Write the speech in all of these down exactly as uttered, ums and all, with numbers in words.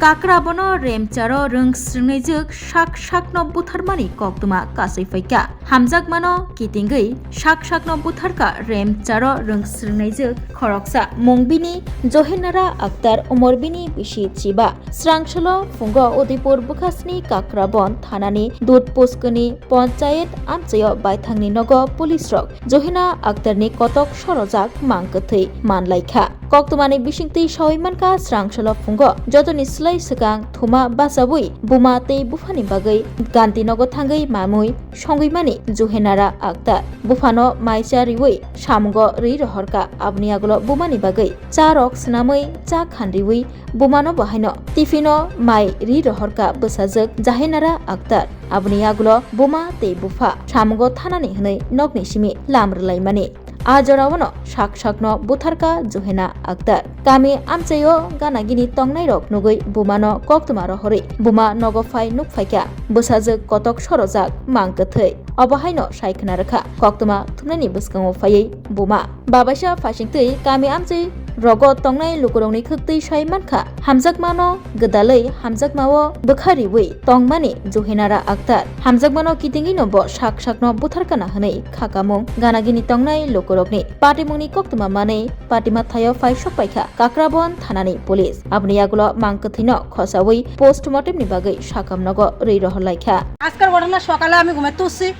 Kakrabono remcharo rwng srwngnaijwk sak sakno butharmani koktwma kasui phaikha. Hamjakmano kitingwi sak sakno butharkha remcharo rwng srwngnaijwk khoroksa. Mung bini Johinara Akhtar, umor bini bisi chiba. Srangsolo phungo Udaipur bwkhasni Kakrabon thanani Dudh Puskuni Ponchayet amchaio baithangni nogo police rok Johina Akhtarni kotok sorojak mang kwthwi manlaikha. Koktwmani bisingtwi sawi mankha, srangsolo phungo jotoni slai swkang thuma bachaui buma tei buphani bagwi Gandhinagar thangwi mamui songwimani Juhenara Akhtar. Buphano mai cha riui samungo ri rohorkha, aboni agulo bumani bagwi cha rok swnamwi cha khan riui bumano bahaino tiffino mai ri rohorkha bwsajwk Jahenara Akhtar. Aboni agulo buma tei bupha samungo thanani hwnwi nokni simi lam rwlaimani. A joraono sak sakno butharkha Juhena Akhtar. Kami amchaio gana gini tongnairok nugwi bumano koktwma rohorwi buma nogo phai nukphaikha, bwsajwk kotok sorojak mang kwthwi. Obo haino sai khna rwkha, koktwma thumnaini bwskango phaiwi buma. Babaisa phaisingtwi kami amchai rogo tongnai lukurokni khwktwi sai mankha, hamjakmano gwdalwi hamjakmao bwkha riui tongmani Juhenara Akhtar. Hamjakmano kitingwino bo sak sakno butharkana hwnwi khakamung gana gini tongnai lukurokni patimungni koktwma manwi patima thaio phai sokpaikha Kakrabon thanani police. Aboni agulo mang kwthwino khosaui postmortemni bagwi sakamnogo rwi rohorlaikha. আজকের ঘটনা সকালে আমি ঘুমাতে উঠছি,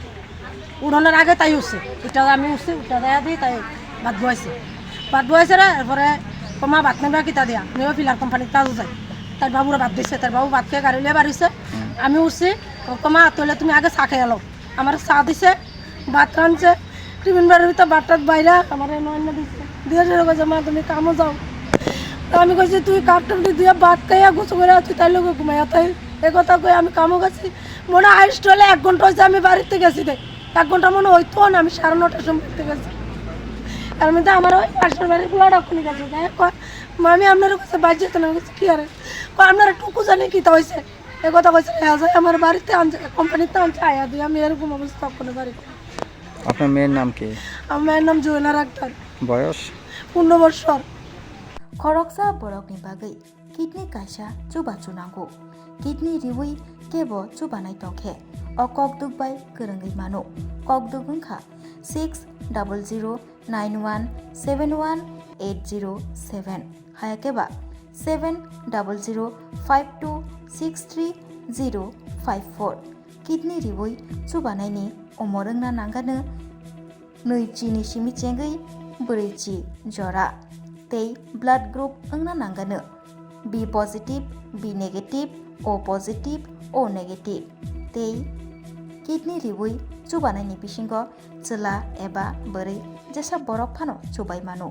উঠোনের আগে তাই উঠছে, উঠে আমি উঠছি, উঠে যায় দিয়ে তাই ভাত বয়েছে, ভাত বয়েছে রে। এরপরে কমা ভাত নেবা কিতা দিয়া, নেবা ফিলার কোম্পানির তাজু যাই। তার বাবুরা ভাত দিচ্ছে, তার বাবু ভাত খেয়ে গাড়ি লিয়ে বাড়িছে। আমি উঠছি, ও কমা, তাহলে তুমি আগে চা খেয়ে এলো। আমার চা দিছে, ভাত রাঁধছে, টিফিন বাড়ির ভিতরে ভাত টাত বাইরা আমার নয়না দিচ্ছে, দিয়ে শুরু করছে, "মা, তুমি কামো যাও।" তো আমি কইছি, "তুই কাপ টাপ দিয়ে ধুয়ে ভাত খাইয়া গোসল করে তুই তাই লোকে ঘুমাইয়া তাই।" এ কথা কই আমি কামো গেছি। মনে হয় হাইস্ট হলে এক ঘন্টা হয়েছে আমি বাড়িতে গেছি রে। এক ঘন্টা মনে হইতো না, আমি সাড়ে নটার সময় বাড়িতে গেছি। তার মধ্যে আমার ওই পাশের বাড়ির পোলাটা খুলে গেছে। যাই হোক, কয়, "মামি, আপনার কাছে বাইর যেতে না।" আমি কইছি, "কি আরে?" কয়, "আপনারা টুকু জানি কিতা হয়েছে?" এ কথা কইছে, "হ্যাঁ, যাই আমার বাড়িতে আনছে, কোম্পানিতে আনছে, আয়া দিয়ে আমি এরকম অবস্থা কোনো বাড়িতে।" আপনার মেয়ের নাম কি? আমার মেয়ের নাম জুয়েলা আক্তার। বয়স? পনেরো বছর। Khoroksa borokni bagwi kidney kaisa chubachu nango. Kidney riui kebo chubanai tongkhe, o kokduk bai kwrwngwi mano. Kokduk wngkha six double zero nine one seven one eight zero seven, hayakhe ba seven double zero five two six three zero five four. Kidney riui chubanaini omor wngna nangano nwi chini simi chengwi bwrwi chi jora tei blood group wngna nangano B positive, B negative, O positive, O negative tei kidney riui chubanaini bisingo chwla eba bwrwi jesa borok phano chubai mano.